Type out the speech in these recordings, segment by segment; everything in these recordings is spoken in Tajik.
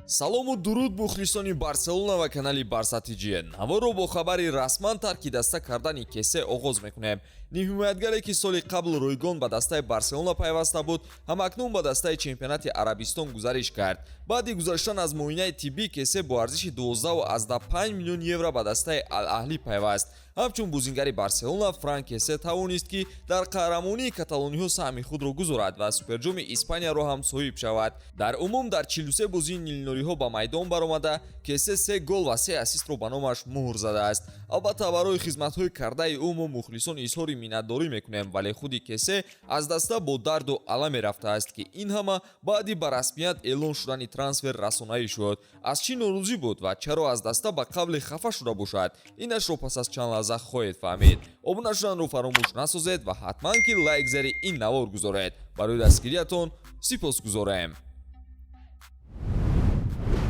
Салому дуруд, мухлисони Барселона ва канали Барса ТЖ. Наворо бо хабари расман тарки даста кардани Кесе оғоз мекунем. Нимҳимоятгаре, ки соли қабл ройгон ба дастаи Барселона пайваста буд, ҳамакнун ба дастаи чемпионати Арабистон гузариш кард. Баъди гузаштан аз муоинаи тиббӣ, Кесе бо арзиши 12,5 миллион евро ба дастаи Ал-Аҳлӣ пайваст. Ҳамчун бозингари Барселона, Франк Кесе тавонист, ки дар қаҳрамонии каталониҳо саҳми худро гузорад ва Суперҷоми Испанияро ҳам соҳиб шавад. Дар умум дар 43 бозии нилнориҳо ба майдон баромада, Кесе се гол ва се ассистро ба номаш муҳр задааст. Албатта, барои хизматҳои кардаи ӯ мо, мухлисон, изҳори миннатдорӣ мекунем, вале худи Кесе аз даста бо дарду аламе рафтааст, ки ин ҳама баъди ба расмият эълон шудани трансфер расонаӣ шуд. Аз чӣ норозӣ буд ва чаро аз даста ба қавле хафа шуда бошад, инашро пас аз чанд лаҳза хоҳед фаҳмид. Обуна шуданро фаромӯш насозед ва ҳатман ки лайк зери ин навор гузоред. Барои дастгириятон сипос гузорем.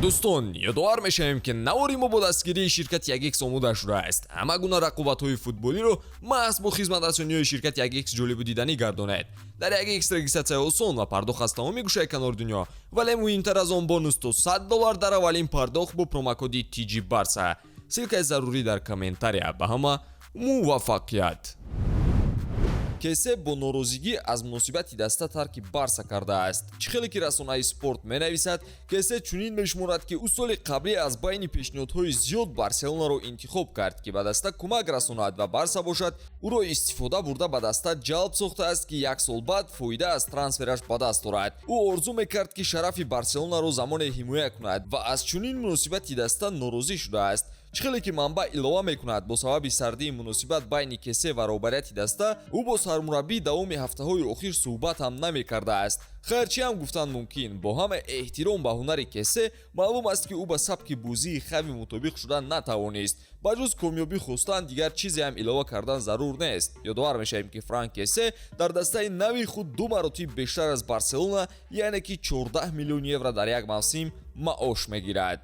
Дӯстон, ёдовар мешавем, ки навори мо бо дастгирии ширкати 1X омода шудааст. Ҳама гуна рақобатҳои футболиро маҳз бо хизматрасониҳои ширкати 1X ҷолибу диданӣ гардонед. Дар 1X регистратсия осон ва пардохт аз тамоми гӯшаи канори дунё, вале муҳимтар аз он, бонус то 100 доллар дар аввалин пардохт бо промокоди TG Барса. Ссылкаи зарурӣ дар комментария. Ба ҳама муваффақият! Кесе бо норозигӣ аз муносибати даста тарки Барса кардааст. Чӣ хеле ки расонаи Спорт менависад, Кесе чунин мешуморад, ки ӯ соли қаблӣ аз байни пешниҳодҳои зиёд Барселонаро интихоб кард, ки ба даста кӯмак расонад, ва Барса бошад, ӯро истифода бурда, ба даста ҷалб сохтааст, ки як сол баъд фоида аз трансфераш ба даст орад. Ӯ орзу мекард, ки шарафи Барселонаро замоне ҳимоя кунад, ва аз чунин муносибати даста норозӣ шудааст. Чӣ хеле ки манбаъ илова мекунад, бо сабаби сардии муносибат байни Кесе ва роҳбарияти даста, ӯ бо сармураббӣ давоми ҳафтаҳои охир суҳбат ҳам намекардааст. Хайр, чӣ ҳам гуфтан мумкин? Бо ҳама эҳтиром ба ҳунари Кесе, маълум аст, ки ӯ ба сабки бозии Хави мутобиқ шуда натавонист. Ба ҷуз комёбӣ хостан дигар чизе ҳам илова кардан зарур нест. Ёдовар мешавем, ки Франк Кесе дар дастаи нави худ ду маротиб бештар аз Барселона, яъне ки 14 миллион евро дар як мавсим маош мегирад.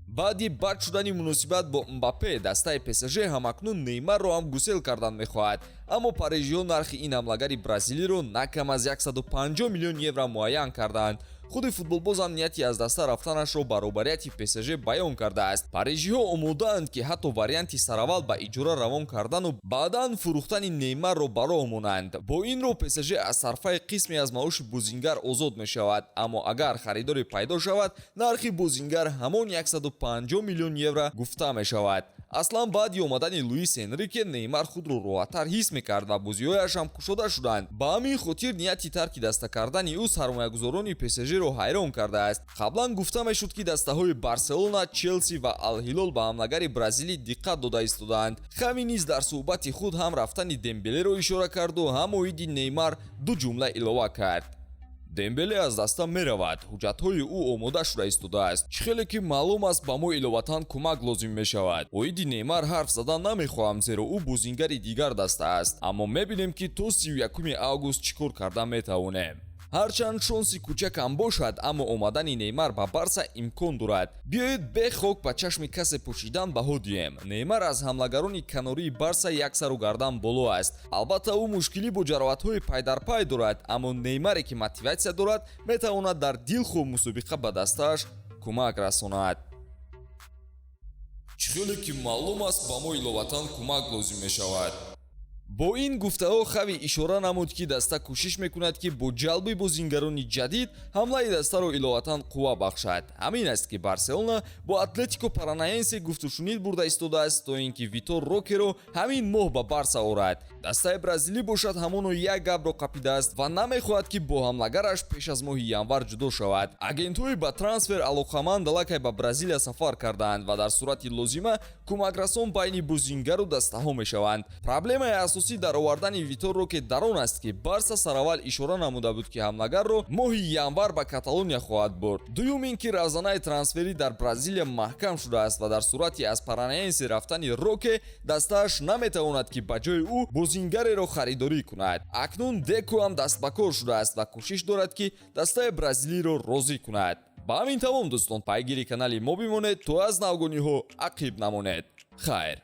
Баъди бад шудани муносибат бо Мбаппе, дастаи ПСЖ ҳамакнун Неймарро ҳам гусел кардан мехоҳад. Аммо парижиҳо нархи ин ҳамлагари бразилиро на кам аз 150 миллион евро муайян карданд. Худи футболбозам нияти аз даста рафтанашро ба роҳбарияти ПСЖ баён кардааст. Парижиҳо омодаанд, ки ҳатто варианти сараввал ба иҷора равон кардану баъдан фурӯхтани Неймарро ба роҳ монанд. Бо ин роҳ ПСЖ аз сарфаи қисме аз маоши бозингар озод мешавад. Аммо агар харидоре пайдо шавад, нархи бозингар ҳамон 150 миллион евро гуфта мешавад. Аслан, баъди омадани Луис Энрике Неймар худро роҳаттар ҳис мекард ва бозиҳояш ҳам кушода шуданд. Ба ҳамин хотир нияти тарки даста кардани ӯ сармоягузорони ПСЖро ҳайрон кардааст. Қаблан гуфта мешуд, ки дастаҳои Барселона, Челси ва Алҳилол ба ҳамлагари бразилӣ диққат дода истодаанд. Хави низ дар суҳбати худ ҳам рафтани Дембелеро ишора карду, ҳам оиди Неймар ду ҷумла илова кард. Дембеле аз даста меравад, ҳуҷҷатҳои ӯ омода шуда истодааст. Чӣ хеле ки маълум аст, ба мо иловатан кӯмак лозим мешавад. Оиди Неймар ҳарф задан намехоҳам, зеро ӯ бозингари дигар даста аст, аммо мебинем, ки то 31 август чӣ кор карда метавонем. Ҳарчанд шонси кӯчакам бошад, аммо омадани Неймар ба Барса имкон дорад. Биёед, бе хок ба чашми касе пӯшидан баҳо диҳем. Неймар аз ҳамлагарони канории Барса як сару гардан боло аст. Албатта, ӯ мушкилӣ бо ҷароҳатҳои пайдарпай дорад, аммо Неймаре, ки мотиватсия дорад, метавонад дар дилхоҳ мусобиқа ба дастааш кӯмак расонад. Чӣ хеле ки маълум аст, ба мо иловатан кӯмак лозим мешавад. Бо ин гуфтаҳо Хави ишора намуд, ки даста кӯшиш мекунад, ки бо ҷалби бозингарони ҷадид ҳамлаи дастаро иловатан қувва бахшад. Ҳамин аст, ки Барселона бо Атлетико Паранаенсе гуфтушунид бурда истодааст, то ин ки Витор Рокеро ҳамин моҳ ба Барса орад. Дастаи бразилӣ бошад, ҳамоно як гапро қапидааст ва намехоҳад, ки бо ҳамлагараш пеш аз моҳи январ ҷудо шавад. Агентҳои ба трансфер алоқаманд аллакай ба Бразилия сафар кардаанд ва дар сурати лозима кӯмакрасон байни бозингару дастаҳо мешаванд. Проблемаи асосӣ дар овардани Витор Роке дар он аст, ки Барса сараввал ишора намуда буд, ки ҳамлагарро моҳи январ ба Каталония хоҳад бурд. Дуюм ин ки равзанаи трансферӣ дар Бразилия маҳкам шудааст ва дар сурати аз Паранаенсе рафтани Роке дастааш наметавонад, ки ба ҷои ӯ бозингареро харидорӣ кунад. Акнун Деко ҳам даст ба кор шудааст ва кӯшиш дорад, ки дастаи бразилиро розӣ кунад. Ба ҳамин тамом, дӯстон. Пайгири канали мо бимонед, то аз навгониҳо ақиб намонед. Хайр.